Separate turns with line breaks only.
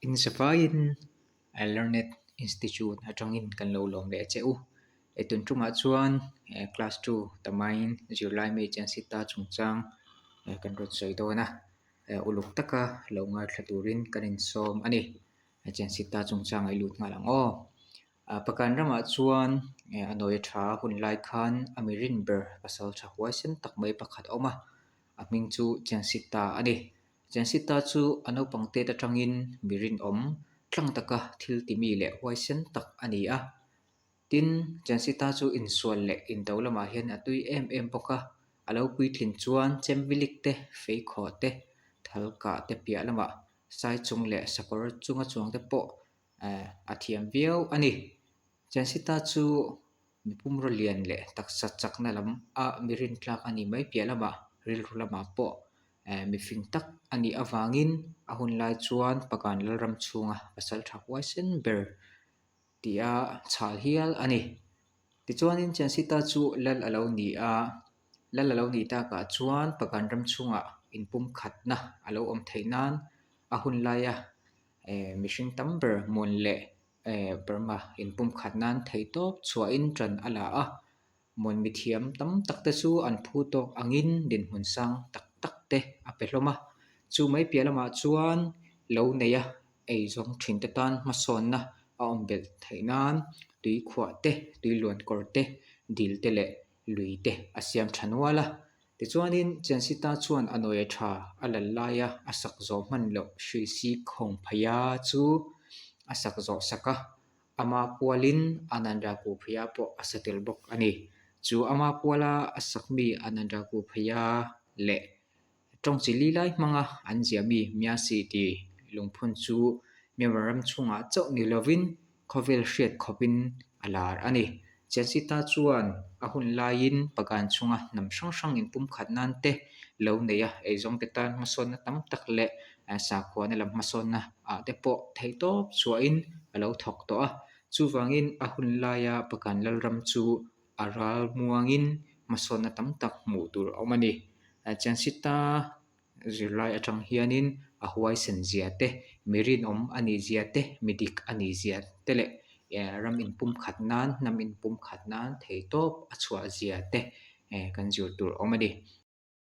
Inzavaiin Learnet Institute atangin kan lo lawm leh che u. Tun tumah chuan class two tamain zirlai mi Chensita chungchang kan rawn sawi dawn a, uluk taka lo ngaithla turin kan insawm a ni. Chensita chungchang a i lut nghal ang aw. Pakan ramah chuan a nawi a tha hun lai khan a mi rin ber pasal tha huaisen tak mai pakhat a awm a, a hming chu Chensita a ni. Chensita chu a naupang tet atangin mi rinawm tlang taka thil ti mi leh huaisen tak a ni a. Tin, Chensita chu insual leh indo lamah hian a tui em em bawk a, a lo puitlin chuan chemvilik te, feikhawh te, thalkah te piah lamah sai chung leh sakawr chunga chuang te pawh a thiam viau a ni. Chensita chu mi pumraw lian leh taksa chakna lam a mi rintlak a nih mai piah lamah rilru lamah pawh mi fing tak a nih avangin a hun lai chuan Pagan Lalram chhunga pasal tha huaisen ber tia chhal hial a ni. Tichuanin Chensita chu lal a lo ni a, lal a lo nih takah chuan Pagan ram chhungah inpumkhatna a lo awm theih nan a hun laia mihring tam ber hmun leh Burma inpumkhat nan theihtawp chhuahin ṭan a la a, Mawn mithiam tam tak te chu an phu tawk angin dinhmun sang tak tak te a pe hlawm a. Chu mai piah lamah chuan lo neia ei zawng thin te tan hmasawnna a awm belh theih nan tui khuah te, tui luan kawr te, dil te leh lui te a siam tha nual a. Tichuanin Chensita chuan a nawia tha a lal laia a sak zawh hman loh Hruisi Khawng Phaia chu a sak zawh sak a. Ama pualin Ananda Kuphaya pawh a sa tel bawk a ni. Chu ama puala a sakmi Ananda Kuphaya leh tawng chi li lai hmanga an ziahmi Myasi ti lungphun chu Myanmar ram chhungah chauh ni lovin khawvel hriat khawpin a lar a ni. Chensita chuan a hun laiin Pagan chhunga hnam hrang hrang inpumkhat nan te lo nei a, eizawngte tan hmasawnna tam tak leh sakhuana lam hmasawnna ah te pawh theihtawp chhuahin a lo thawk tawh a. Chuvangin a hun laia Pagan Lalram chu a ral muangin hmasawnna tam tak hmuh tur a awm a ni. Chensita Zirlai atang hianin a huaisen zia te, mi rinawm a nih zia te, mi dik a nih zia te leh ram inpumkhat nan, hnam inpumkhat nan theihtawp a chhuah zia te kan zir tur a awm a ni.